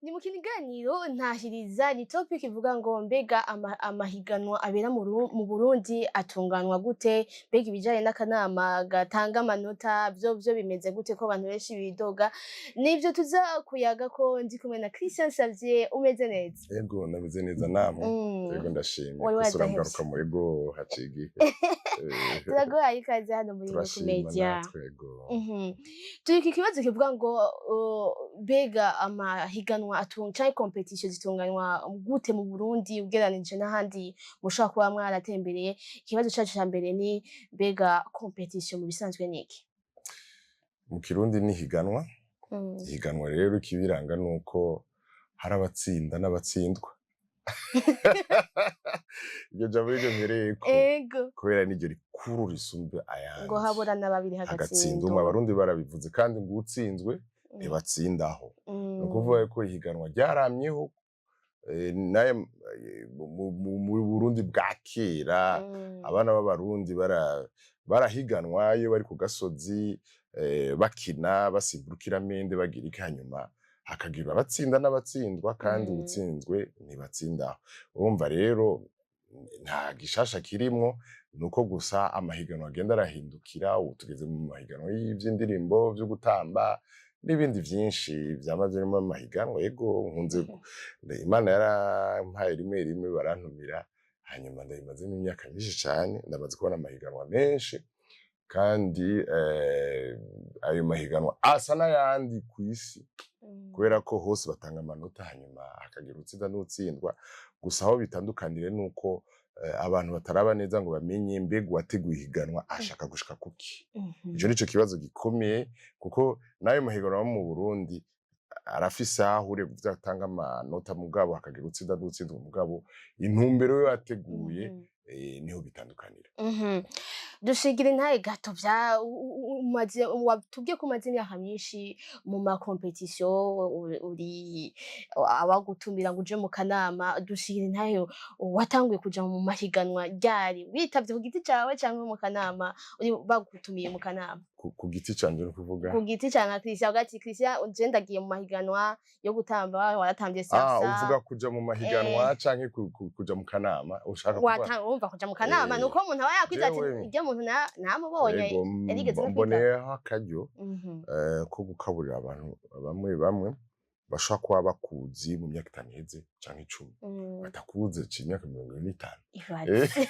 Ni mu kiganiro ntahiriza, ni topic ivuga ngo mbega amahiganwa abera mu Burundi atunganwa gute? Mbega ibijanye n'akanama gatanga amanota vyo bimeze gute, ko abantu benshi bidoga? Nivyo tuza kuyaga ko ndi kumwe na Christian Xavier. Umeze neza? Ego, nameze neza, namwe? Ego, ndashimye. Wari kusura wadahevye. Ngaruka mu ego haciye igihe. Turaguhaye ikaze hano muri Inyishu Turashima. Media. Natwe, ego. Turi ku kibazo kivuga ngo mbega amahiganwa canke compétition zitunganywa gute mu Burundi ugereranije n'ahandi mushobora kuba mwaratembereye? Ikibazo cacu ca mbere ni: mbega compétition mu bisanzwe ni iki? Mu Kirundi ni higanwa. Ihiganwa rero ikibiranga nuko hari abatsinda n'abatsindwa. Iryo jambo niryo mpereyeko kubera niryo rikuru risumba ayandi. Ngo haburana babiri Hagatsinda hagatsindwa umwe. Abarundi barabivuze kandi ngo uwutsinzwe ntibatsindaho. Ni ukuvuga ko ihiganwa ryaramyeho, naye mu Burundi bwa kera abana b'Abarundi barahiganwa iyo bari ku gasozi, bakina basimba urukiramende, bagira iki, hanyuma hakagira abatsinda n'abatsindwa, kandi uwutsinzwe ntibatsindaho. Urumva rero nta gishasha kirimwo, nuko gusa amahiganwa agenda arahindukira. Ubu tugeze mu mahiganwa y'ivy'indirimbo, vyo gutamba n'ibindi vyinshi vyama birimwo amahiganwa. Ego, nkunze Imana yarampaye rimwe rimwe barantumira, hanyuma ndabimazemo imyaka myinshi cane, ndamaze kubona amahiganwa menshi, kandi ayo mahiganwa asa n'ayandi kw'isi kubera ko hose batanga amanota, hanyuma hakagira utsinda n'utsindwa. Gusa aho bitandukanire nuko abantu bataraba neza ngo bamenye mbega uwateguye ihiganwa ashaka gushika kuki. Ico nico kibazo gikomeye, kuko n'ayo mahiganwa yo mu Burundi arafise aho ahuriye kuvyo atanga amanota, mugabo hakagira utsinda n'utsindwa, mugabo intumbero yo yateguye niho bitandukanira. Dushigira intahe gato vya umaze, watubwiye ko umaze imyaka myinshi mu ma compétition, uri abagutumira ngo uje mu kanama. Dushigira intahe, watanguye kuja mu mahiganwa ryari? Witavye ku giti cawe canke mu kanama, uri bagutumiye mu kanama? Ku giti canje, ni kuvuga? Ku giti ca nka Christian, uvuga ati: "Christian, je ndagiye mu mahiganwa yo gutamba." Waratamvye salsa. Uvuga kuja mu mahiganwa canke kuja mu kanama ushaka kuvuga? Wumva kuja mu kanama nuko umuntu aba yakwize ati Jewe iryo muntu namubonye Ego, yarigeze no kwitaba. Mboneyeho akaryo ko gukaburira abantu bamwe bamwe bashobora kuba bakuzi mu myaka 5 iheze canke 10, batakuzi ci imyaka 25. Ibaze.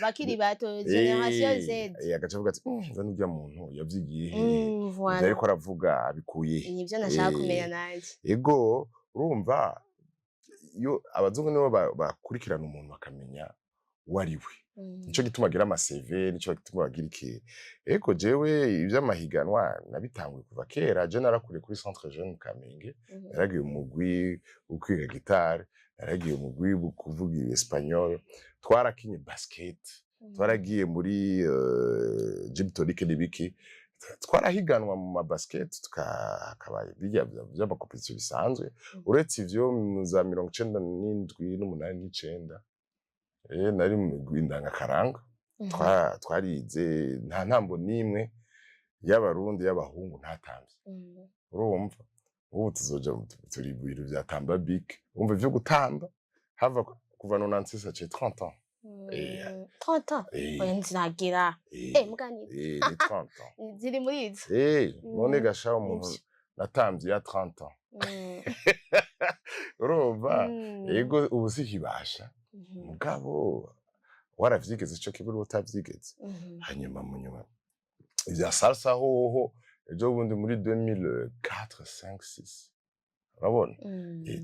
Bakiri bato, génération Z. Agaca avuga ati: "Nza n'urya muntu yavyigiye hehe? Mm, Ivyo voilà. ariko aravuga abikuye he?" Nivyo nashaka kumenya nanje. Ego, urumva iyo abazungu nibo bakurikirana umuntu bakamenya uwo ari we. Nico gituma agira ama CV, nico gituma bagira iki. Ego, jewe ivy'amahiganwa nabitanguye kuva kera. Je narakuriye kuri Centre Jeune Kamenge. Naragiye umugwi wo kwiga gitare, naragiye umugwi wo kuvuga espagnol, twarakinye basket, twaragiye muri gym tonic n'ibiki, twarahiganwa mu ma basket, tukaba bijya vy'ama compétition bisanzwe. Uretse ivyo, mu za 97 n'umunani n'icenda, nari mu migwi ndangakaranga. Twarize nta ntambo n'imwe y'Abarundi y'abahungu ntatamvye. Urumva ubu tuzoja turi mu bintu vya tamba bik, urumva ivyo gutamba hava kuva 96, haciye 30 ans. 30 ans? Oya, nziragira. Mugani. Ni 30 ans. Ziri muri izo. None gasha umuntu Nivyo. natamvye ya 30 ans. Urumva, ego, ubu sikibasha, mugabo waravyigeze ico kibura utavyigeze. Hanyuma mu nyuma ivya salsa hoho ejo bundi muri 2004, 5, 6, urabona.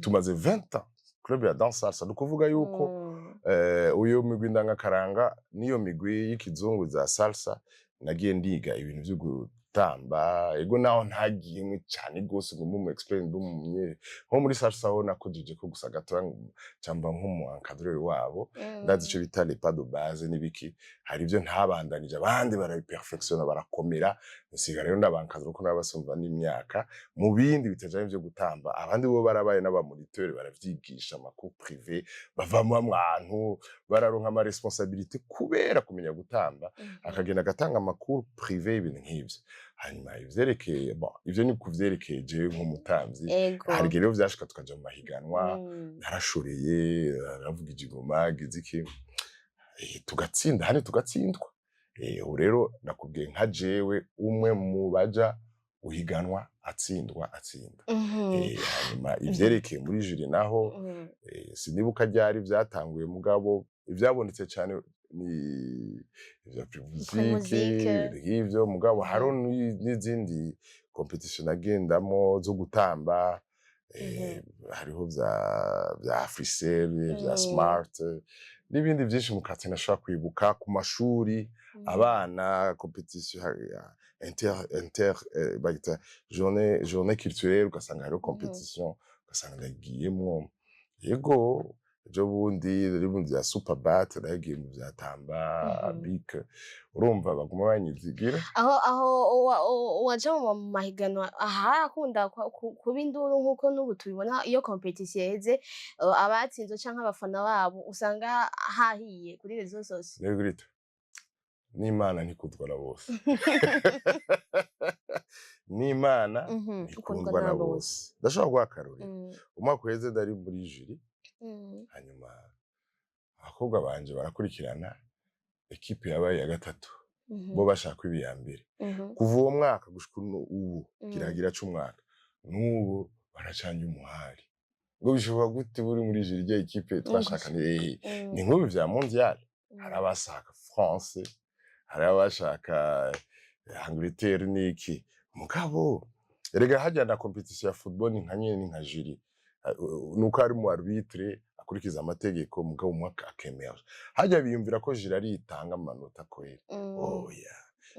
Tumaze 20 ans club ya danse salsa, ni ukuvuga yuko uyo migwi ndangakaranga n'iyo migwi y'ikizungu za salsa nagiye ndiga ibintu vyo gutamba. Ego, naho ntagiyemwe cane gose ngo mbe umu expert, mbe umunye nko muri salsa, ho nakujije ko gusa gatoya camba nk'umu encadreur wabo. Ndazi ico bita les pas de base n'ibiki. Hari ivyo ntabandanije, abandi barabiperfectiona barakomera, nsiga rero ndabankadra kuko nabasumva n'imyaka mu bindi bitajanye vyo gutamba. Abandi bo barabaye n'aba moniteur, baravyigisha ama cours privé, bavamwo abantu bararonka ama responsabilité kubera kumenya gutamba, akagenda agatanga amakuru privé, ibintu nk'ivyo. Hanyuma ivyerekeye, bon, ivyo ni kuvyerekeye jewe nk'umutamvyi. Hari igihe rero vyashika tukaja mu mahiganwa, narashoreye, naravugije ingoma, gize iki, tugatsinda ahandi tugatsindwa. Ubu rero nakubwiye nka jewe umwe mu baja guhiganwa atsindwa atsinda. Hanyuma ivyerekeye muri jury naho, sinibuka ryari vyatanguye, mugabo ivyabonetse cane ni ivya Primusic, Primusic. Nk'ivyo. Mugabo hariho n'izindi compétition nagendamo zo gutamba, hariho vya Africell, vya Smart n'ibindi vyinshi mu kati nashobora kwibuka ku mashuri, abana, compétition ya inter bagita journée culturelle, ugasanga hariho compétition, ugasanga ndagiyemwo. Yego, ejo bundi nari mu vya Superbat, naragiye mu vya Tamba, Bic, urumva baguma banyizigira. Aho waja mu mahiganwa harakunda kuba induru, nk'uko n'ubu tubibona iyo compétition iheze, abatsinzwe canke abafana babo usanga hahiye kuri réseaux sociaux. Negrita, n'Imana ntikundwa na bose, n'Imana ntikundwa na bose. Ndashobora guha akarorero. Umwaka uheze ndari muri jury, hanyuma abakobwa banje barakurikirana équipe yabaye iya gatatu, bo bashaka iba iya mbere. Kuva uwo mwaka gushika ubu, kiragira c'umwaka n'ubu, baracanye umuhari ngo bishoboka gute buri muri jury rya équipe twashaka ni ni nk'ubu vya mondial, hari abashaka France, hari abashaka Angleterre n'iki. Mugabo erega harya na compétition ya football ni nka nyene, ni nka jury. Nuko ari mu arbitre akurikiza amategeko, mugabo umwe akemera. Harya biyumvira ko jury ari itanga amanota kweri? Oya,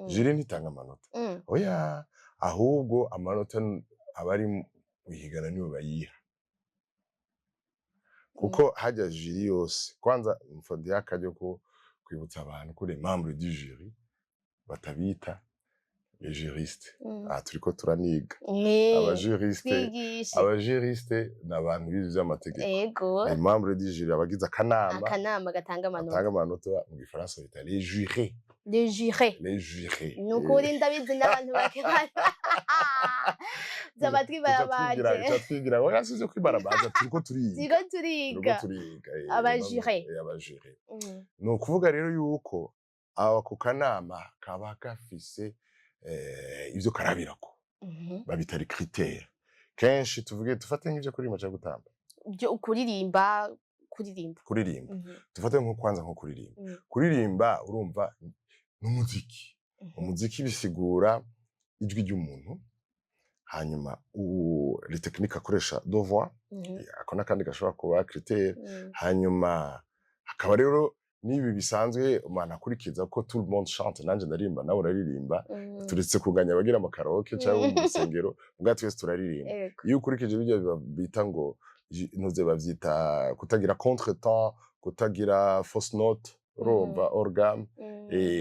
jury ntitanga amanota. Oya, ahubwo amanota abari mu ihigana nibo bayiha, kuko harya jury yose, kwanza mfadiye akaryo ko kwibutsa abantu ko les membres du jury batabita les juristes. Aha turiko turaniga. Abajuristes, Twigishe. abajuristes ni abantu bize ivy'amategeko. Les membres du jury, abagize akanama Akanama gatanga amanota, batanga amanota, mu gifaransa bita les jurés. Les jurés. Les jurés. Ni ukuri ndabizi, n'abantu bake amatwi barabaje. Tuca twigira, oya, sivyo kwibarabaza, turiko turiga. Turiko Turiko turiga. turiga. Abajurés. Abajurés. Ni ukuvuga rero yuko ako kanama kaba gafise ivyo karabirako, babita les critères. Kenshi tuvuge, dufate nk'ivyo kuririmba canke gutamba. Byo kuririmba, kuririmba. Kuririmba. Dufate nko kwanza nko kuririmba. Kuririmba, urumva, n'umuziki. Umuziki bisigura ijwi ry'umuntu, hanyuma les techniques akoresha de voix. Ako n'akandi gashobora kuba critère. Hanyuma hakaba rero n'ibi bisanzwe umuntu akurikiza, ko tout le monde chante, nanje ndaririmba, nawe uraririmba, turetse kuganya abagira amakaraoke cyangwa mu rusengero, ubwa twese turaririmba. Iyo ukurikije ibyo bita ngo ntuze, bavyita kutagira contretemps, kutagira fausse note, urumva, hors gamme,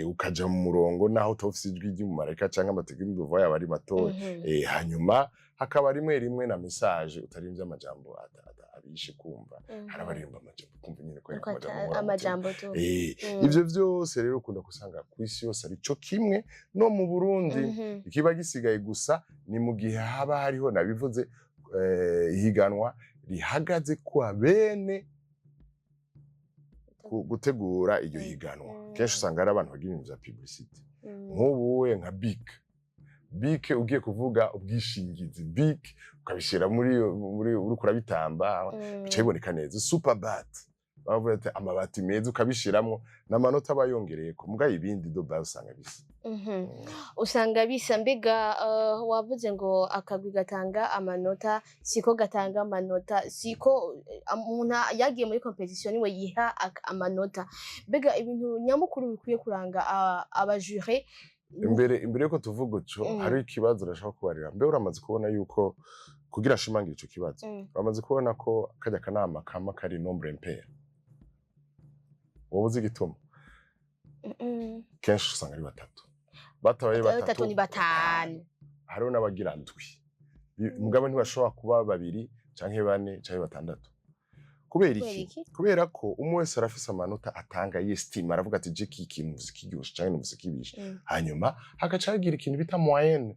ukaja mu murongo naho utaba ufise ijwi ry'umumarayika canke amategeko de voix yaba ari matoya. Hanyuma hakaba rimwe rimwe na message, utarimvye amajambo abishe kumva. Hari abaririmba amajambo kumva nyene ko ari Uko amajambo nkoramutima. Amajambo tu. Ivyo vyose rero ukunda gusanga kw'isi yose arico kimwe no mu Burundi. Ikiba gisigaye gusa ni mu gihe haba hariho, nabivuze, ihiganwa rihagaze kwa bene gutegura iryo higanwa. Kenshi usanga hari abantu bagira ibintu vya publicité. Nk'ubu we nka BIC, BIC ugiye kuvuga ubwishingizi BIC, ukabishira muri uriko urabitamba, bica biboneka neza. Superbat, bavuga ati amabati meza, ukabishiramwo n'amanota aba yongereyeko, mugabo ibindi de base usanga bisa. Usanga bisa. Mbega wavuze ngo akagwi gatanga amanota siko gatanga amanota, siko umuntu yagiye muri compétition niwe yiha amanota. Mbega ibintu nyamukuru bikwiye kuranga abajurés? Imbere yuko tuvuga uco, hari ikibazo urashaka kubarira. Mbe uramaze kubona yuko, kugira ashimangire ico kibazo, uramaze kubona ko kajya kanama kama kari nombre impair? Wowe uzi igituma? Kenshi usanga ari batatu, batabaye batatu, batatu ni batanu. Hariho n'abagira ndwi. Mugabo ntibashobora kuba babiri canke bane canke batandatu. Kubera Kubera iki? iki? Kubera ko umwe wese arafise amanota atanga y'estime, aravuga ati: "Je iki kintu numvise kiryoshe canke numvise kibishe." Hanyuma hagaca hagira ikintu bita moyenne.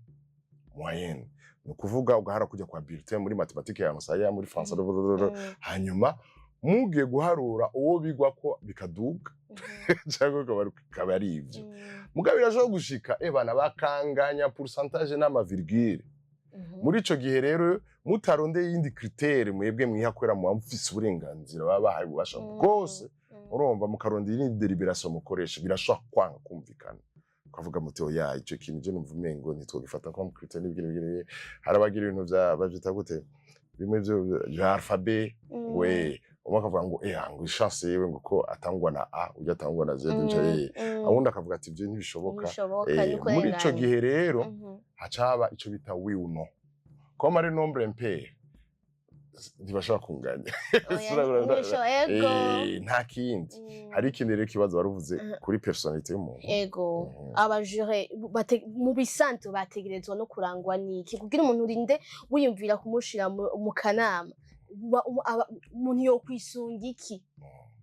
Moyenne ni ukuvuga ugahara kujya kwa bulletin muri mathématique ya saya, muri français, hanyuma mugiye guharura uwo bigwa ko bikaduga cyangwa bikaba ari ivyo. Mugabo birashobora gushika bana bakanganya pourcentage n'ama virgule. Muri ico gihe rero mutarondeye iyindi critère mwebwe mwiha, kubera muba mufise uburenganzira, baba bahaye ububasha bwose, urumva mukarondera iyindi délibération mukoresha, birashobora kwanga kumvikana, ukavuga muti: "Oya, ico kintu je numva umengo ntitwogifata comme critère." N'ibindi n'ibindi, hari abagira ibintu vya bavyita gute, bimwe vyo alphabet. We umwe akavuga ngo ngo chance yewe ngo ko atangwa na A, ujya atangwa na Z, uja uwundi akavuga ati: "Ivyo ntibishoboka." Ntibishoboka. Ni Muri ico ukurenganya. gihe rero haca haba ico bita oui ou non. Comme ari nombre impair, ntibashobora kunganya. Oya, ego. Nta kindi. Hari ikindi rero, ikibazo waruvuze kuri personnalité y'umuntu. Ego. Aba jurys mu bisanzwe bategerezwa no kurangwa n'iki kugira umuntu urinde wiyumvira kumushira mu kanama? Umuntu yokwisunga iki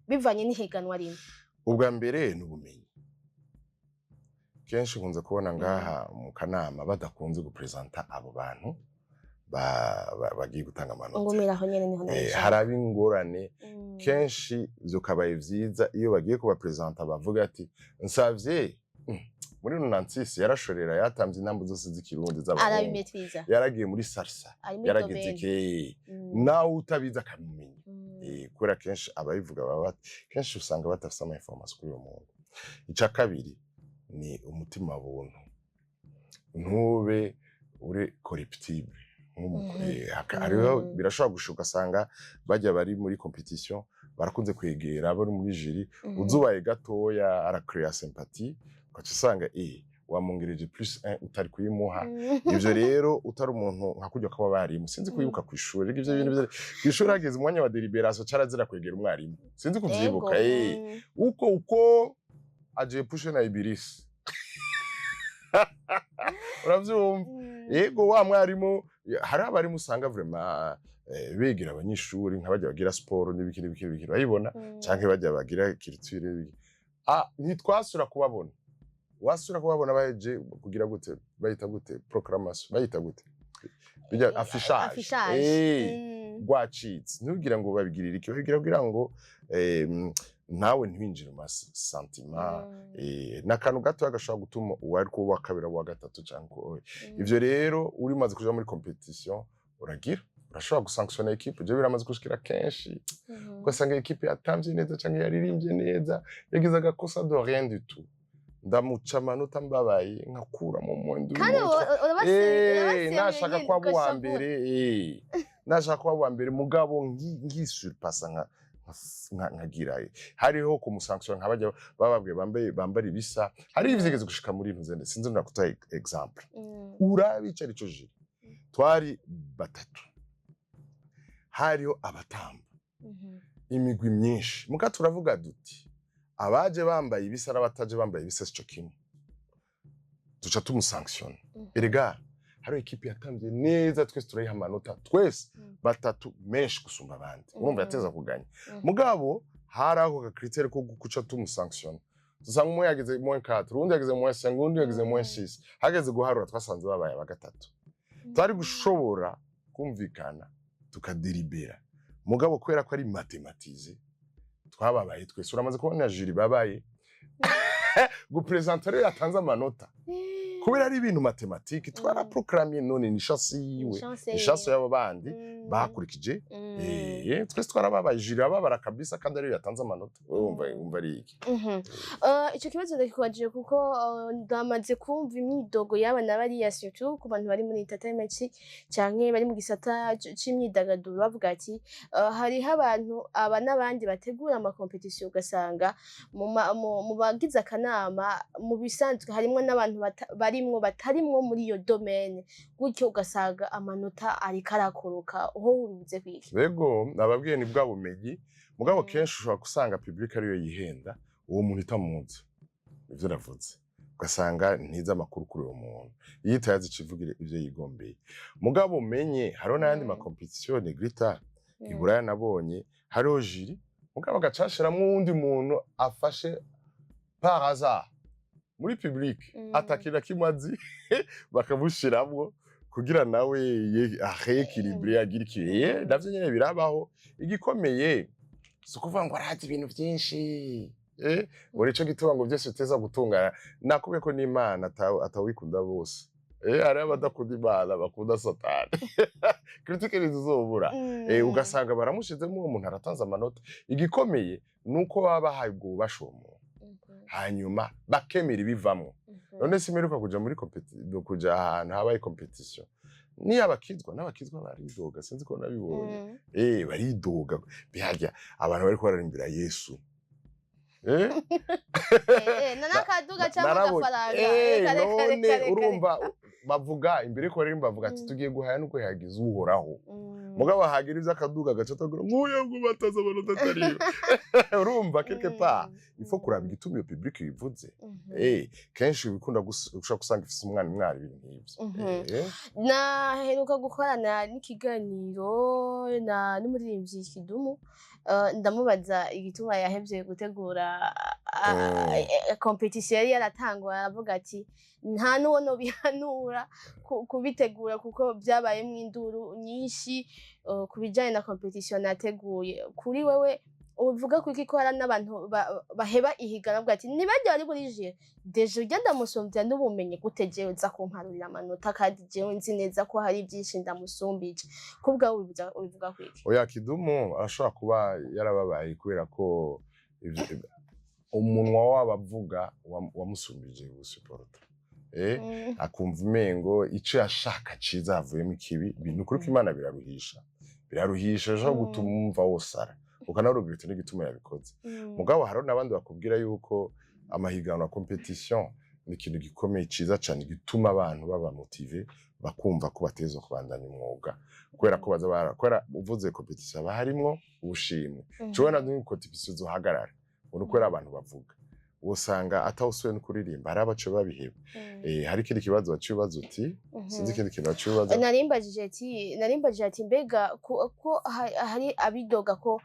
bivanye n'ihiganwa rimwe? Ubwa mbere ni ubumenyi. Kenshi nkunze kubona ngaha mu kanama badakunze gupresenta abo bantu bagiye gutanga amanota. Ngumira aho nyene niho nabishaka. Haraba ingorane. Kenshi vyokabaye vyiza iyo bagiye kubapresenta bavuga ati: "Nsavye muri 96 yarashorera, yatamvye intambo zose z'Ikirundi z'abahungu, Arabimetriza. yaragiye muri salsa, Ari muri yaragize domaine. iki." Nawe utabizi akamumenya. Kubera kenshi ababivuga baba kenshi usanga badafise ama information kuri uwo muntu. Ica kabiri ni umutima buntu, ntube uri corruptible. Hariho birashobora gushuka, ugasanga bajya bari muri compétition barakunze kwegera bari muri jury. Uzubaye gatoya aracréa sympathie, ugaca usanga wamwongereje plus 1 utari kuyimuha. Ivyo rero utari umuntu nka kurya kw'abarimu, sinzi kuyibuka kw'ishuri, ariko ivyo bintu kw'ishuri hageze umwanya wa délibération carazira kwegera umwarimu, sinzi kuvyibuka. Uko ajiepushe na ibilisi, uravyumva? Yego, wa mwarimu, hari abarimu usanga vraiment begera abanyeshuri nka bajya bagira siporo n'ibiki n'ibiki n'ibiki, urabibona, canke bajya bagira culture n'ibiki. Ntitwasubira kubabona, wasubira kubabona baheje kugira gute, bayita gute, proclamation, bayita gute, bijya affichage. Affichage. Rwacitse. Ntugire ngo babigirira iki, babigira kugira ngo nawe ntiwinjire mu masentiments. N'akantu gato gashobora gutuma uwari kuba uwa kabiri uwa gatatu canke ivyo rero uri umaze kuja muri compétition uragira urashobora gusanctionner équipe. Je biramaze gushikira kenshi, ugasanga équipe yatamvye neza canke yaririmbye neza, yagize agakosa de rien du tout, ndamuca amanota mbabaye, nkakura mu mwenda. Kandi nashaka kuba uwa mbere, nashaka kuba uwa mbere, mugabo ngisurpassa nkagira hariho kumusanctionner nka bajya bababwiye bambaye bambara ibisa. Hari ivyigeze gushika muri ntuzende, sinzi ndakuta exemple. Urabicara ico jury twari batatu, hariho abatamba imigwi myinshi, muga turavuga duti abaje bambaye ibisa n'abataje bambaye ibisa sico kimwe, duca tumusanctionna. Erega hariho équipe yatamvye neza, twese turayiha amanota, twese batatu menshi gusumba abandi, urumva yateza kuganya. Mugabo hari ako ka critère ko guca tumusanctionna, dusanga umwe yagize moins 4, uwundi yagize moins 5, uwundi yagize moins 6. Hageze guharura twasanze babaye aba gatatu. Twari gushobora kumvikana tukadelibera, mugabo kubera ko ari mathématisé twababaye twese. Uramaze kubona jury babaye gupresenta rero yatanze amanota, kubera ari ibintu mathématique twaraproclamye. None ni chance yiwe, ni chance y'abo bandi bakurikije. Twese twarababaye, jury irababara kabisa, kandi ariyo yatanze amanota. Wowe wumva ari iki? Ico kibazo ndakikubajije kuko ndamaze kumva imyidogo y'aba na bariya, surtout ku bantu bari muri entertainment canke bari mu gisata c'imyidagaduro, bavuga ati hariho abantu aba n'abandi bategura ama compétition, ugasanga mu bagize akanama mu bisanzwe harimwo n'abantu barimwo batarimwo muri iyo domaine, gutyo ugasanga amanota ariko arakoroka. Ho ubivuze kwiki? Rego nababwiye, ni bwa bumenyi. Mugabo kenshi ushobora gusanga public ariyo yihenda, uwo muntu itamuzi ivyo navuze, ugasanga ntizi amakuru kuri uwo muntu, iyo itayazi icivugira ivyo yigombeye. Mugabo umenye hariho n'ayandi ma compétition negrita. I Buraya nabonye hariho jury, mugabo bagacashiramwo uwundi muntu afashe par hasard muri public, atakintu kimwe azi, bakamushiramwo kugira nawe arééquilibre, agira iki. Navyo nyene birabaho. Igikomeye si ukuvuga ngo arazi ibintu vyinshi, ngo nico gituma ngo vyose biteza gutungana. Nakubwiye ko n'Imana atawikunda bose. Hariho abadakunda Imana, bakunda Satani. Critique ntizizobura. Ugasanga baramushizemo, uwo muntu aratanze amanota. Igikomeye ni uko baba bahaye ubwo bubasha uwo muntu, hanyuma bakemera ibivamwo. None simperuka kuja muri kuja ahantu habaye compétition, niyo abakizwa n'abakizwa baridoga, sinzi ko nabibonye. Baridoga biharya abantu bariko bararimbira Yesu. Nakaduga cyangwa agafaranga. Reka, reka, None reka, reka. urumva bavuga imbere yuko baririmba, bavuga ati: "Tugiye guhaya no kuhayagiza Uhoraho." Mugabo hagira ivyo akaduga gaca atagura nk'uyo ngo bataza amanota atariyo. Urumva, quelque part il faut kuraba igituma iyo public bivuze. Kenshi bikunda ushobora gusanga ifise umwana mwari ibintu nk'ivyo. Naheruka gukorana n'ikiganiro na n'umuririmbyi Kidumu, ndamubaza igituma yahevye gutegura compétition yari yaratangwa, aravuga ati: "Nta n'uwo nobihanura kubitegura kuko vyabayemwo induru nyinshi ku bijanye na compétition nateguye." Kuri wewe uvuga kuki ko hari n'abantu baheba ihiganwa, bavuga ati: "Ntibajya bari muri jury, déjà urya ndamusumvya n'ubumenyi, gute jewe nza kumparurira amanota kandi jewe nzi neza ko hari byinshi ndamusumbije?" Kubwawe ubivuga kwiki? Oya, Kidumu arashobora kuba yarababaye kubera ko umunwa w'abavuga wamusumbije gusuporta. Akumva umengo ico yashaka ciza havuyemo ikibi. Ni ukuri ko Imana biraruhisha, biraruhisha, bishobora gutuma wumva wosara, ukanarugrita n'igituma yabikoze. Mugabo hariho n'abandi bakubwira yuko amahiganwa, compétition, ni ikintu gikomeye ciza cane gituma abantu baba motivés, bakumva ko bategerezwa kubandanya umwuga, kubera ko baza kubera uvuze compétition haba harimwo ubushimwe. Tubona ni compétition zohagarara ngo ni ukubera abantu bavuga, wosanga atawusuye no kuririmba, hari abaco babiheba. Hari ikindi kibazo waciye ubaza uti, sinzi ikindi kintu waciye ubaza. Narimbajije ati mbega ko hari abidoga ko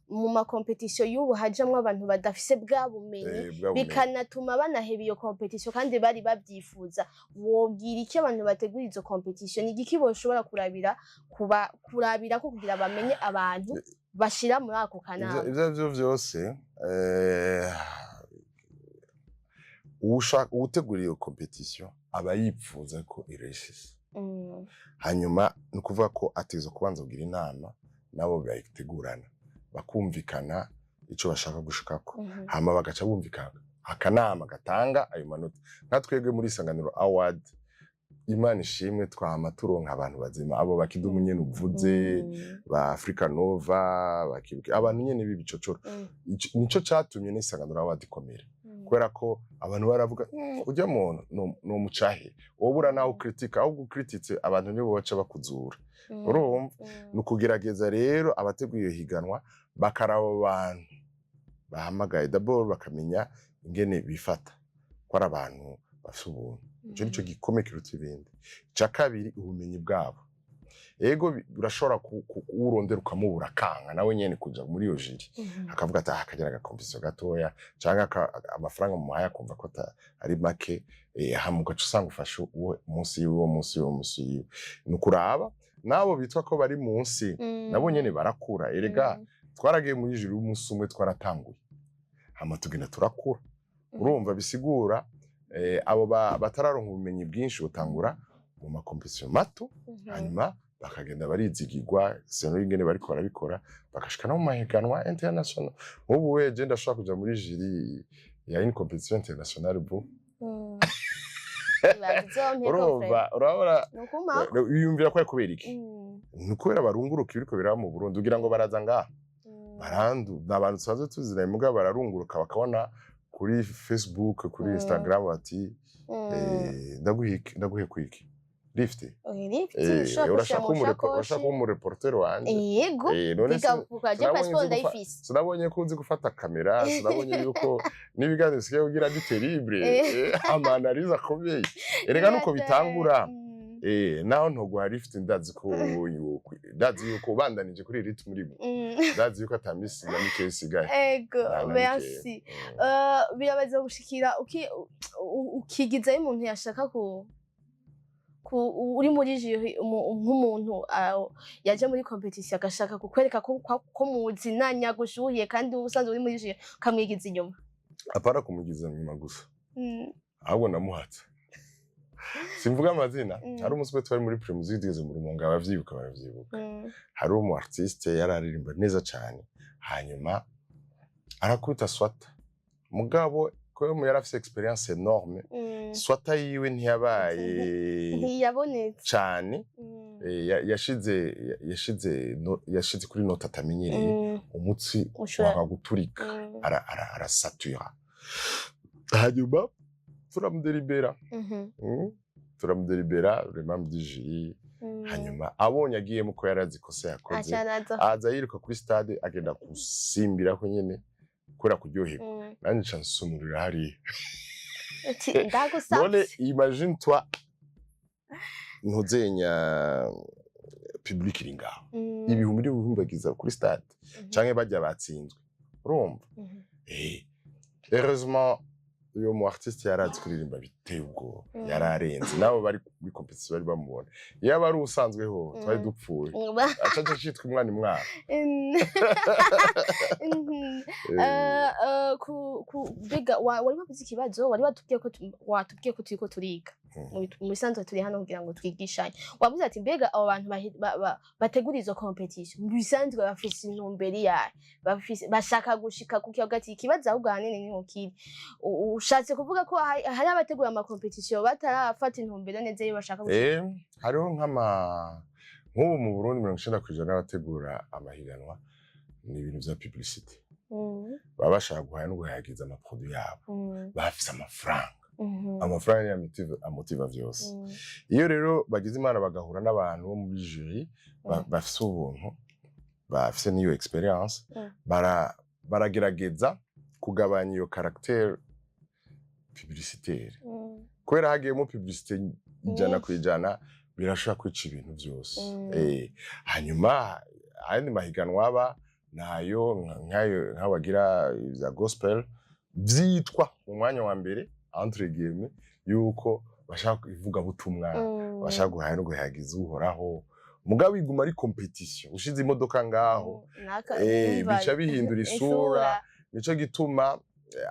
mu ma compétition y'ubu hajamwo abantu badafise bwa bumenyi, bwa bumenyi. bikanatuma banaheba iyo compétition kandi bari babyifuza, wobwira iki abantu bategura izo compétition? Ni igiki boshobora kurabira kuba kurabira ko kugira bamenye abantu bashira muri ako kanama? Ivyo arivyo vyose, uwutegura iyo compétition aba yipfuza ko ireshise. Hanyuma ni ukuvuga ko ategerezwa kubanza kugira inama nabo bayitegurana, bakumvikana ico bashaka gushikako, hama bagaca bumvikana akanama gatanga ayo manota. Nka twebwe muri Isanganiro Award, Imana ishimwe, twama turonka abantu bazima, abo bakidumu nyene uvuze, ba Africa Nova, bakibuka abantu nyene b'ibicocoro. Nico catumye n'Isanganiro Award ikomera, kubera ko abantu baravuga: "Urya muntu no mucahe wobura naho ukritika, ahubwo ukrititse abantu nibo baca bakuzura." Urumva, ni ukugerageza rero abateguye iyo higanwa bakaraba abo bantu bahamagaye, d'abord bakamenya ingene bifata, ko ari abantu bafise ubuntu. Ico nico gikomeye kiruta ibindi. Ica kabiri, ubumenyi bwabo. Ego, urashobora uwurondera ukamubura, akanga nawe nyene kuja muri iyo jury, akavuga ati: "Ah, akagira agakompisiyo gatoya," canke amafaranga mumuhaye akumva ko ari make. Hama ugaca usanga ufashe uwo munsi yiwe, uwo munsi yiwe, uwo munsi yiwe. Ni ukuraba n'abo bitwa ko bari munsi, nabo nyene barakura erega. Twaragiye muri jury umunsi umwe, twaratanguye, hama tugenda turakura. Urumva, bisigura abo batararonka ubumenyi bwinshi butangura mu ma compétition mato, hanyuma bakagenda barizigirwa seno ingene bariko barabikora, bagashika no mu mahiganwa international. Nk'ubu weje ndashobora kuja muri jury ya une compétition internationale bu. Urumva, urabona, nukumako. Wiyumvira ko ari kubera iki? Ni ukubera barunguruka ibiriko biraba mu Burundi, ugira ngo baraza ngaha barandu. Ni abantu dusanzwe tuziranye, mugabo bararunguruka bakabona kuri Facebook, kuri Instagram, bati: "Ndaguhe kwiki lift." Ushobora Urashaka kushira mu urashaka shakoshi. kuba umureporter wanje? Yego. None Bigavuga je sinabonye passeport nzi ndayifise. Sinabonye ko uzi gufata kamera, sinabonye yuko n'ibiganiro usigaye ugira ari terrible, ama analyse akomeye. Erega nuko bitangura. Naho ntoguha lift, ndazi ko ndazi yuko ubandanije kuri iri rythme urimo, ndazi yuko ata misi na mikeya isigaye. Ego. Nta na mikeya. Merci. Birabaza gushikira ukigizayo umuntu yashaka ku uri muri jury, nk'umuntu yaje muri compétition agashaka kukwereka ko muzinanya gushuhiye, kandi ubusanzwe uri muri jury, ukamwigiza inyuma? Apara kumugiza inyuma gusa, ahubwo namuhatse. Simvuga amazina. Hari umunsi umwe twari muri Primusic, tugeze mu Rumonge, abavyibuka baravyibuka. Hari umu artiste yari aririmba neza cane, hanyuma arakubita swata, mugabo ko yari afise expérience énorme, swata yiwe ntiyabaye ntiyabonetse cane. Yashize kuri note atamenyereye, umutsi ushobora wanga guturika, arasatura, hanyuma turamudelibera. Turamudelibera le membre du jury. Hanyuma abonye agiyemo ko yarazi ikosa yakoze, aca naza aza yiruka kuri stade, agenda gusimbirako nyene kubera kuryoherwa. Nanjye nca nsumurira hariya. Ati None ndagusavye. Imagine toi, ntuzenya public iri ngaho, ibihumbi n'ibihumbagiza kuri stade, canke barya batsinzwe, urumva? Heureusement uyo mu artiste yarazi kuririmba biteye ubwoba, yararenze nabo bari muri compétition bari bamubona. Iyo aba ari usanzweho twari dupfuye, acaca citwa umwana imwana. Mbega wari wavuze ikibazo, wari watubwiye ko watubwiye ko turiko turiga. Mu bisanzwe turi hano kugira ngo twigishanye. Wavuze ati mbega abo bantu bategura izo compétition mu bisanzwe bafise intumbero iyahe? Bafise bashaka gushika ku kiyaga? Ati ikibazo ahubwo ahanini niho kiri. Ushatse kuvuga ko hari abategura ama compétition batarafata intumbero neza iyo bashaka gushika? Hariho nk'ubu mu Burundi 90% y'abategura amahiganwa ni ibintu vya publicité. Baba bashaka guhaya no guhayagiza ama produit yabo, bafise amafaranga. Amafaranga niyo amotiva vyose. Iyo rero bagize Imana bagahura n'abantu bo muri jury bafise ubuntu, bafise n'iyo expérience, baragerageza kugabanya iyo caractère publicitaire, kubera hagiyemo publicité ijana nyinshi. kw'ijana birashobora kwica ibintu vyose. Hanyuma ayandi mahiganwa aba nayo nkayo nk'abagira ivya gospel vyitwa mu mwanya wa mbere, entre guillemets, yuko bashaka ivugabutumwa, bashaka guhaya no guhayagiza Uhoraho, mugabo iguma ari compétition. Ushize imodoka ngaho, bica bihindura isura. Nico gituma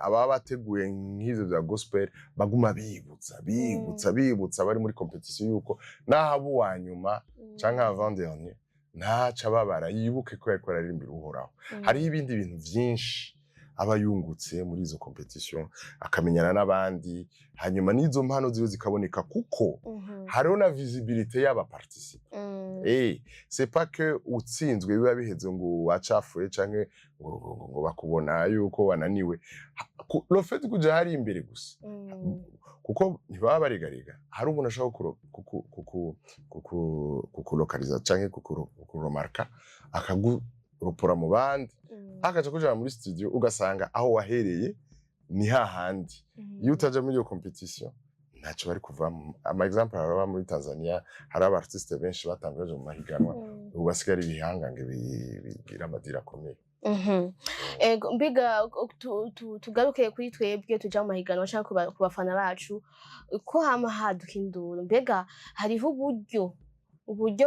ababa bateguye nk'ivyo vya gospel baguma bibutsa, bibutsa, bibutsa bari muri compétition yuko naho aba uwa nyuma canke avant dernier, ntaca ababara, yibuke ko yariko araririmbira Uhoraho. Hariho ibindi bintu vyinshi aba yungutse muri izo compétition, akamenyana n'abandi, hanyuma n'izo mpano ziwe zikaboneka, kuko hariho na visibilité y'aba participants. C'est pas que utsinzwe biba biheze ngo wacafuye canke ngo bakubona yuko wananiwe. Le fait kuja hari imbere gusa, kuko ntibaba barigariga, hari umuntu ashobora kukulokaliza canke kukuromarka, akaguropora mu bandi, akaca kujana muri studio, ugasanga aho wahereye ni hahandi. Iyo utaja muri iyo compétition ntacyo bari kuvamo. Ama exemple araba muri Tanzania, hari aba artiste benshi batanguye baje mu mahiganwa, ubu basigaye ari ibihangange bigira amadiri akomeye. Ego, mbega tugaruke kuri twebwe tuja mu mahiganwa canke ku bafana bacu, ko hama haduka induru, mbega hariho uburyo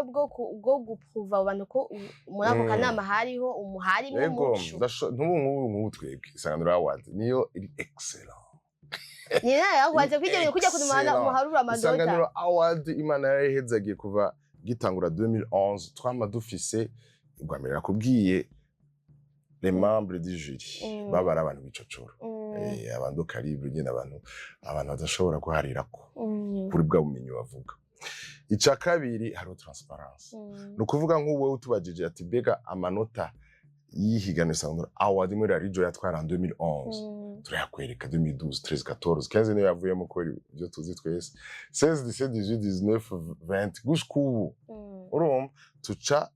bwo gupruva abo bantu ko muri ako kanama hariho harimwo Ego. umuco? Ntubu nk'ubu twebwe Isanganiro Award niyo iri excellent. Ni nayo yakubaze kwijya kujya kuntu Excellent. muharura amanota. Isanganiro Award, Imana yarayihezagiye kuva gitangura 2011. Twama dufise, ubwa mbere nakubwiye, les membres du jury baba ari abantu b'icocoro, abantu calibre nyene, abantu badashobora guharirako kuri bwa bumenyi bavuga. Ica kabiri, hariho transparence. Ni ukuvuga nk'ubu utubajije ati mbega amanota y'ihiganwa Isanganiro Award muri Rarijo yatwara en 2011, turayakwereka: 2012, 13, 14, 15 niyo yavuyemo kubera ibyo tuzi twese, 16, 17, 18, 19, 20, gushika ubu. Urumva tuca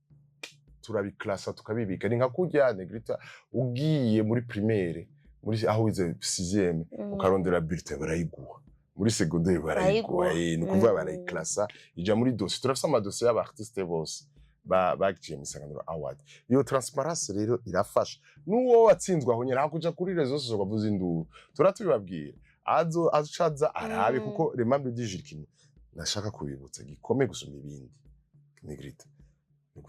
turabiklasa, tukabibika. Ni nka kurya Negrita ugiye muri primaire, muri aho wize 6e, ukarondera bulletin barayiguha. Muri secondaire barayiguha. Barayiguha. Ni ukuvuga barayiklasa, ija muri dossier. Turafise amadosiye y'aba artiste bose bagiye mu Isanganiro Award. Iyo transparence rero irafasha n'uwo watsinzwe aho nyene, aho kuja kuri réseaux sociaux bavuza induru, turatubibabwira, azo acaza arabe. Kuko les membres du jury, ikintu nashaka kubibutsa gikomeye gusumba ibindi, Negrita, ni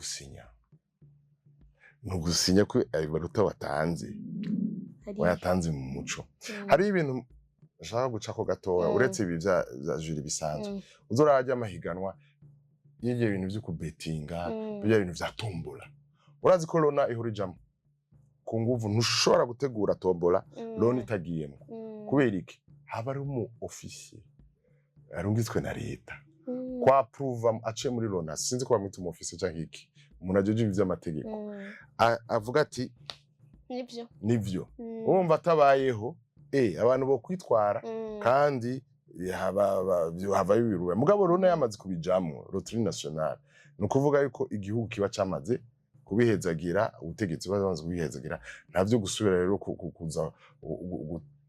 ugusinya ko ayo manota watanze wayatanze mu muco. Hari ibintu nshaka gucako gatoya, uretse ibi vya jury bisanzwe. Uzorarya amahiganwa y'ivyo bintu vyo kubetinga, bya bintu vya tombola. Urazi ko Lona ihora ijamwo ku nguvu? Ntushobora gutegura tombola Lona itagiyemo. Kubera iki? Haba ari umu officier arungitswe na leta kwa prouva aciye muri Lona. Sinzi ko bamwita umu officier canke iki, umuntu ajeje ibi vy'amategeko. Avuga ati Nivyo. Nivyo. Urumva atabayeho, abantu bo kwitwara kandi havayo ibirura. Mugabo Lona yamaze kubijamwo, loterie nationale, ni ukuvuga yuko igihugu kiba camaze kubihezagira, ubutegetsi buba bamaze kubihezagira. Ntavyo gusubira rero kuza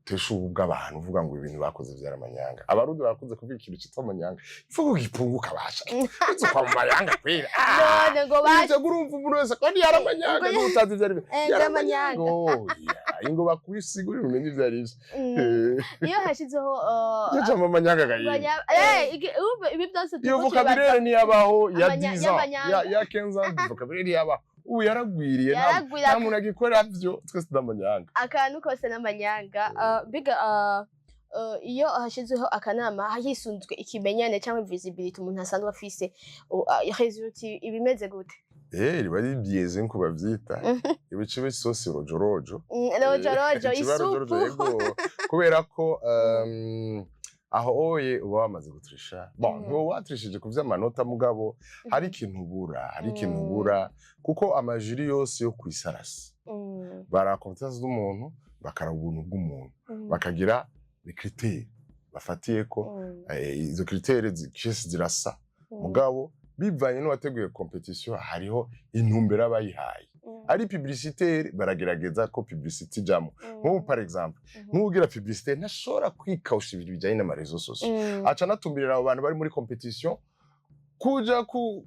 gutesha ubu bw'abantu uvuga ngo ibintu bakoze vyaramanyanga. Abarundi barakunze kuvuga ikintu citwa amanyanga, ivuga gipunguka basha uzi kwa mu mayanga kwera. None ngo baje Ivyo urumva umuntu wese ko yaramanyanga, n'utazi ivyo ari byo. By'amanyanga. Oya, ingo bakwisigurira umenye ivyo ari vyo. Iyo hashizeho Iyo cama amanyanga gayimba. Urumva ibi byose Iyo turiko vocabulaire ntiyabaho ya 10 ans, y'amanyanga. ya 15 ans, vocabulaire ntiyabaho. Ubu yaragwiriye, Yaragwira. nta muntu agikora vyo, twese n'amanyanga. Akantu kose n'amanyanga. Mbega iyo hashizeho akanama hisunzwe ikimenyane cyangwa visibility umuntu asanzwe afise, result ibimeze gute? Riba ari biaisé nkuko bavyita, ibice b'isosi rojorojo. Rojorojo. Ikiba rojorojo. Isupu. Yego, kubera ko aho oye uba wamaze gutrisha. Bon, ntiwoba watrishije ku vy'amanota, mugabo hari ikintu ubura, hari ikintu ubura, kuko ama jury yose yo kw'isarasi baraba compétence z'umuntu, bakaraba ubuntu bw'umuntu, bakagira les critères bafatiyeko. Izo critères kenshi zirasa, mugabo bivanye n'uwateguye compétition hariho intumbero aba yihaye. Ari publicitaire, baragerageza ko publicité ijamwo. Nk'ubu par exemple, nk'ugira publicité ntashobora kwikawusha ibintu bijanye n'ama réseaux sociaux, aca anatumirira abo bantu bari muri compétition kuja ku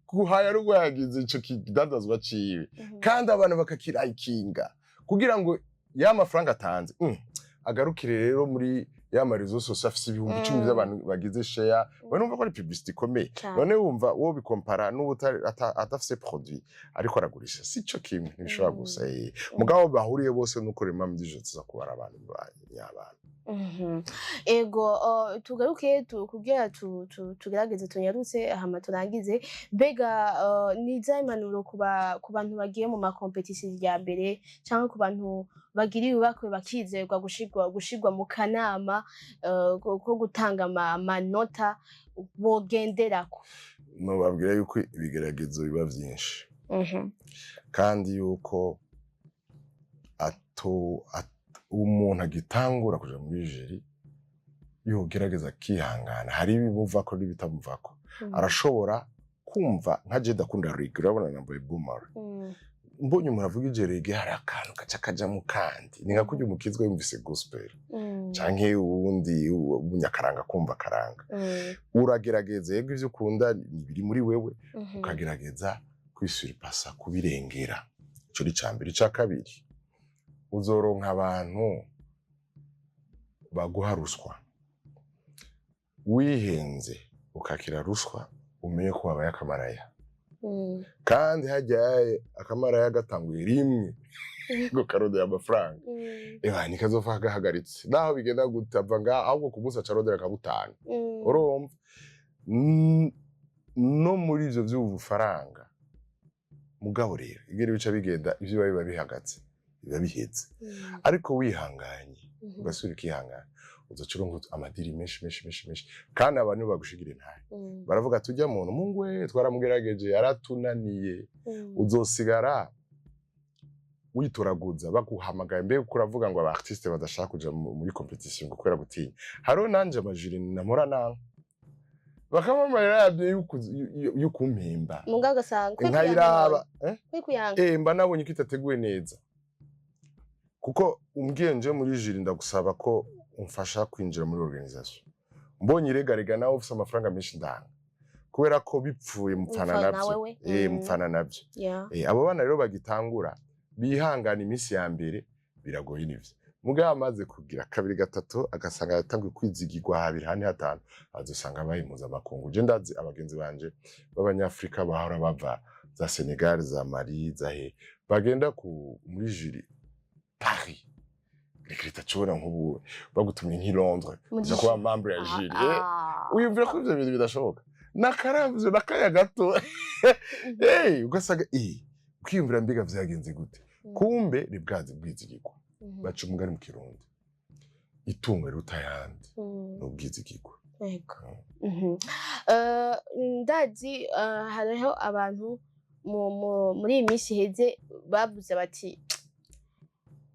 kuhaya rwagize ico kidandazwa ciwe, kandi abantu bakakirayikinga kugira ngo ya mafaranga atanze agarukire rero muri ya ma réseaux sociaux afise 10,000 vy'abantu bagize share. We numva ko ari publicité ikomeye. Cane. None wumva wo bikompara n'ubu atafise produit ariko aragurisha? Si cyo kimwe, ntibishobora gusa. Mugabo bahuriye bose nuko rema muri tuza kubara abantu nyabana. Ego, tugaruke kugira tugerageze tunyarutse hama turangize. Mbega ni izahe impanuro ku bantu bagiye mu ma compétition ya mbere, cyangwa ku bantu bagiriwe ibakwe bakizerwa gushirwa mu kanama ko gutanga amanota bogenderako? Nobabwira yuko ibigeragezo biba vyinshi, kandi yuko umuntu agitangura kuja muri jury yogerageza akihangana. Hari ibimuvako n'ibitamuvako. Arashobora kumva nka je ndakunda reggae, urabona nambaye boomer. Mbonye umuntu avuga ije reggae, hari akantu gaca kajamo, kandi ni nka kurya umukizwa yumvise gospel, canke uwundi umunyakaranga kumva akaranga. Uragerageza, yego, ivyo ukunda ni biri muri wewe, ukagerageza kwisurpassa, kubirengera. Ico ni icambere. Ica kabiri, uzoronka abantu baguha ruswa. Wihenze ukakira ruswa, umenye ko wabaye akamaraya. Kandi hajyaye akamaraya gatanguye rimwe ngo karondera amafaranga, eba ntikazopfa gahagaritse naho bigenda gute. Ava ngaho ahubwo ku munsi aca arondera akabutanu. Urumva, no muri ivyo vy'ubufaranga. Mugabo rero ingene bica bigenda, ivyo biba bihagaze, biba biheze. Ariko wihanganye, ugasubira ukihangana, uzoca uronka ama deal menshi menshi menshi menshi, kandi abantu bagushigira intahe. Baravuga tujya muntu Mungu we twaramugerageje yaratunaniye. Uzosigara witoraguza baguhamagaye. Mbega uko uravuga ngo aba artiste badashaka kuja muri compétition ngo kubera gutinya, hariho nanje ama jury namora nanka bakamamara yabyo yukumpemba. Mugabo ugasanga kwe Nkayiraba, eh? Kwe kuyanga. Mba nabonye ko itateguwe neza, kuko umbwiye nje muri jury, ndagusaba ko umfasha kwinjira muri organisation. Mbonye iregarega nawe ufise amafaranga menshi, ndanga, kubera ko bipfuye mupfana Mupfana navyo. wewe. Mupfana navyo. Abo bana rero bagitangura bihangana. Iminsi ya mbere biragoye, nivyo, mugabo amaze kugira kabiri, gatatu, agasanga yatanguye kwizigirwa habiri, hane, hatanu, azosanga abaye impuzamakungu. Je ndazi abagenzi banje b'abanyafrika bahora bava za Senegal, za Mali, za he, bagenda ku muri jury Paris. Reka cubona nk'ubu bagutumye nk'i Londres Muri uja kuba jury. membre ya jury, wiyumvira ko ivyo bintu bidashoboka? Nakaravyo nakaya gato, ugasanga ukiyumvira: mbega vyagenze gute? Kumbe ni bwazi bwizigirwa. Baca umugani mu Kirundi: itunga riruta ayandi ni ubwizigirwa. Yego. Ndazi hariho abantu muri iyi minsi iheze bavuze bati: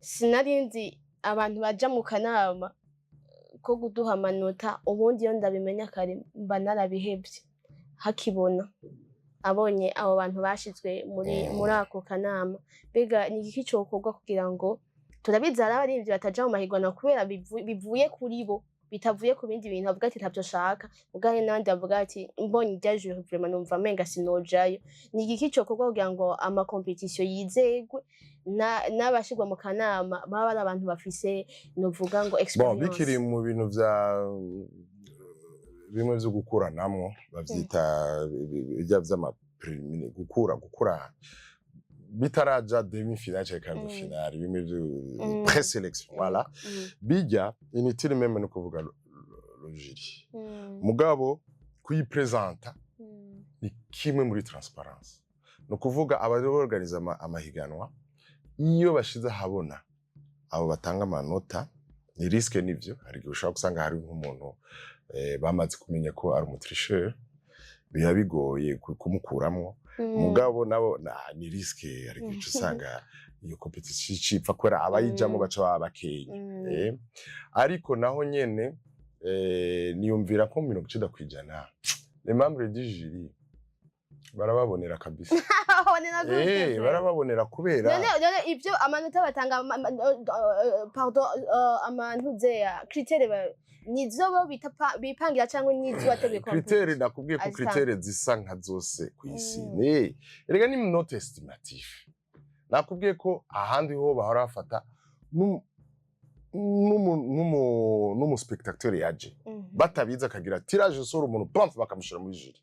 "Sinari nzi abantu baja mu kanama ko kuduha amanota. Ubundi iyo ndabimenya kare mba narabihevye." Hakibona abonye abo bantu bashizwe muri muri ako kanama, mbega ni igiki cokorwa kugira ngo, turabizi hari abaririmbyi bataja mu mahiganwa kubera bivuye kuri bo, bitavuye ku bindi bintu, bavuga ati: "Ntavyo nshaka"? Muga hari n'abandi bavuga ati: "Mbonye irya jury, vraiment numva menga sinojayo." Ni igiki cokorwa kugira ngo ama compétitions yizegwe, n'abashirwa mu kanama baba ari abantu bafise, novuga ngo, Bon, expérience? Bikiri mu bintu vya bimwe vyo gukuranamwo, bavyita bijya vy'ama préliminaires, gukura bitaraja demi finale canke quart de finale, bimwe vyo présélection, voilà. Bijya inutile même no kuvuga le jury. Mugabo kuyipresenta ni kimwe muri transparence. Ni ukuvuga abaorganiza amahiganwa, iyo bashize ahabona abo batanga amanota, ni risque, nivyo. Hari igihe ushobora gusanga hari nk'umuntu bamaze kumenya ko ari umu tricheur, biba bigoye kumukuramwo. Mugabo nabo ni risque. Hari igihe uca usanga iyo compétition icipfa kubera abayijamwo baca baba bakeya. Ariko naho nyene niyumvira ko 90% les membres du jury barababonera kabisa. Babonera gute? Barababonera kubera None ivyo amanota batanga, pardon, amantuze ya critères nizo bo bipangira cyangwa nizo wateguye? Critères, nakubwiye ko Azitanga. critères zisa nka zose kw'isi. Mm. Erega ni note estimative. Nakubwiye ko ahandi ho bahora bafata n'umu spectateur yaje batabizi, akagira tirage au sort umuntu, pamf, bakamushira muri jury,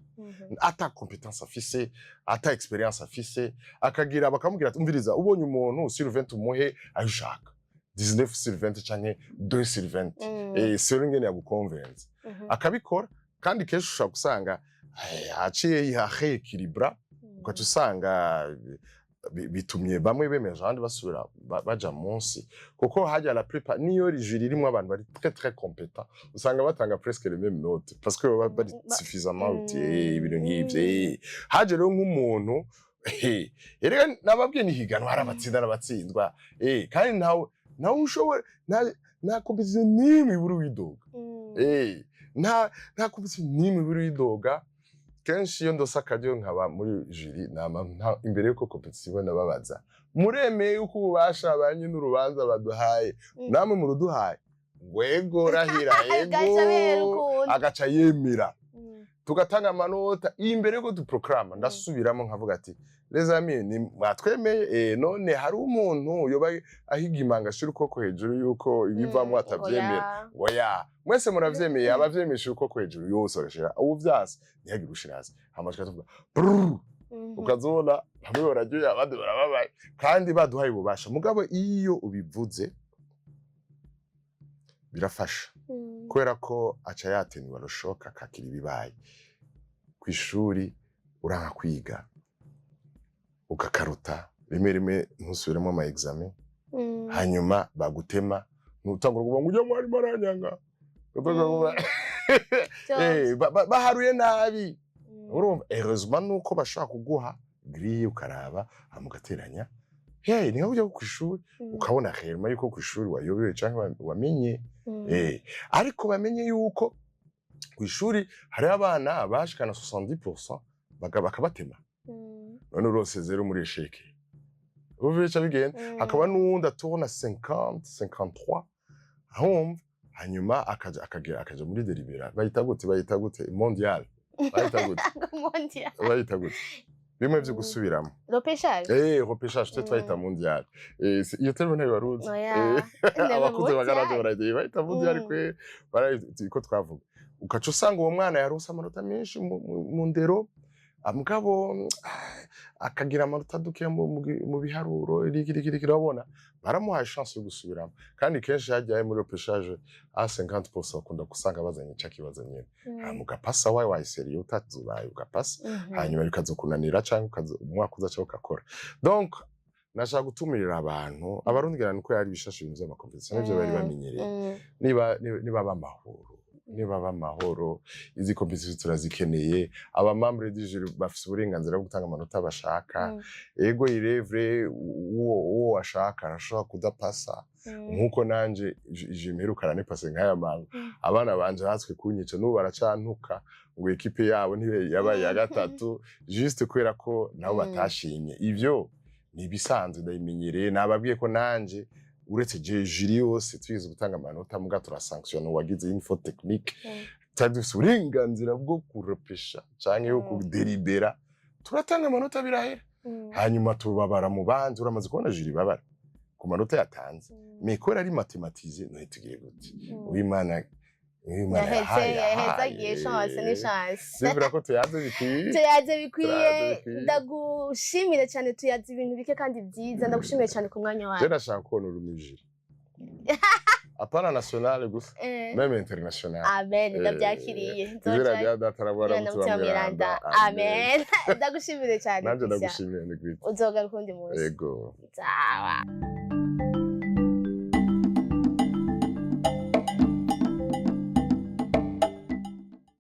ata compétence afise, ata expérience afise, akagira bakamubwira ati: "Umviriza, ubonye umuntu sur 20, umuhe ayo ushaka, 19 sur 20 canke 2 sur 20, selon ingene yagukonvenze." Akabikora, kandi kenshi ushobora gusanga aciye yiha rééquilibra, ugaca usanga bitumye bamwe bemeje, abandi basubira baja munsi, kuko hajya la plupart niyo jury irimwo abantu bari très très compétents, usanga batanga presque les mêmes notes parce que baba bari suffisamment outillés, ibintu nk'ivyo. Haje rero nk'umuntu, erega nababwiye, ni higanwa, hari abatsinda n'abatsindwa, kandi ntawe ushobora, nta compétition n'imwe ibura uwidoga. Nta compétition n'imwe ibura uwidoga. Kenshi iyo ndose akaryo nkaba muri jury, nama imbere yuko compétition iba, ndababaza: "Muremeye yuko ububasha ba n'urubanza baduhaye, namwe muruduhaye?" Ngwego, rahira. Gaca bera Ego. ukuntu. Agaca yemera. Tugatanga amanota. Imbere yuko duproclama, ndasubiramo nkavuga ati: "Les amis, ni mwatwemeye, none hari umuntu yoba ahiga imanga ashira ukuboko hejuru yuko ibivamwo atavyemera?" Oya. Oya, mwese muravyemeye. Abavyemesha ukuboko hejuru yose bagashira, ubu vyase ntihagire ushira hasi. Hama tukavuga tuvuga brrr, ukazobona bamwe bararyoye, abandi barababaye, kandi baduhaye ububasha. Mugabo iyo ubivuze birafasha, kubera ko aca yatenuwe arushoka akakira ibibaye. Kw'ishuri uranka kwiga, ugakaruta rimwe rimwe, ntusubiremo ama examen, hanyuma bagutema, ntutangura kuvuga ngo: "Ujya mwarimu aranyanga." Ugatangura kuvuga, baharuye nabi. Urumva, heureusement nuko bashobora kuguha grille, ukaraba, hama ugateranya. Hey, ni nka kujya kw'ishuri, ukabona réellement yuko kw'ishuri wayobewe canke wamenye. Ariko bamenye yuko kw'ishuri hariho abana bashikana 70% bakabatema. None urose zéro muri échec, ubu bica bigenda. Hakaba n'uwundi atubona 50, 53, ahumva Hanyuma akaja akagera akaja muri délibéra, bayita gute, bayita gute, mondial, bayita gute? Mondial. Bayita gute bimwe vyo gusubiramo? Repêchage. Repêchage, twe twayita mondial. Iyo terme ntayo waruzi? Oya. Abakuze Mondial. bagaraje baragiye bayita mondial. Kwe barayita ko twavuga, ukaca usanga uwo mwana yaronse amanota menshi mu ndero, mugabo akagira amanota duke mu biharuro, iriki iriki iriki. Urabona baramuhaye chance yo gusubiramo, kandi kenshi hajyaye muri repêchage a 50% bakunda gusanga bazanye ca kibazo nyene. Hanyuma ugapasa, wawe wayiseriye, utazubaye ugapasa, hanyuma bikazokunanira canke umwaka uza canke ugakora. Donc nashaka gutumirira abantu, Abarundi ngira nuko yari bishashe ibintu vy'ama compétition, nivyo bari bamenyereye. Niba b'amahoro, niba b'amahoro, izi compétition turazikeneye. Aba membre du jury bafise uburenganzira bwo gutanga amanota bashaka. Ego, irevre uwo ashaka arashobora kudapasa, nkuko nanje je mperukana nipase nk'aya manga. Abana banje hatswe kunyica, n'ubu baracantuka ngo équipe yabo ntibe yabaye iya gatatu, juste kubera ko nabo batashimye. Ivyo ni ibisanzwe, ndabimenyereye. Nababwiye ko nanje uretse je jury yose twize gutanga amanota, muga turasanctionna uwagize une faute technique. Tutari dufise uburenganzira bwo kurepesha canke yo kudelibera, turatanga amanota birahera. Hanyuma tubabara mu bandi. Uramaze kubona jury babara ku manota yatanze? Mais kubera ari mathématisé, none tugire gute? Uwimana, Uwimana yaheze yahaye yahezagiye. Yahaye. Chance ni chance. Sivira ko tuyaze bikwiye. Tuyaze bikwiye. Tuyaze bikwiye. Ndagushimire cyane, tuyaze ibintu bike kandi byiza. Ndagushimiye cyane ku mwanya Je wawe. ndashaka kubona uri mu jury, apana national gusa, même international. Amen, ndabyakiriye. Izina Nzoja rya Data na Mwana na Mutima Mutima Mweranda. Mweranda, amen. Ndagushimire cyane, Nanje Christian. ndagushimiye, Negrita. Uzogaruka undi munsi. Ego. Sawa.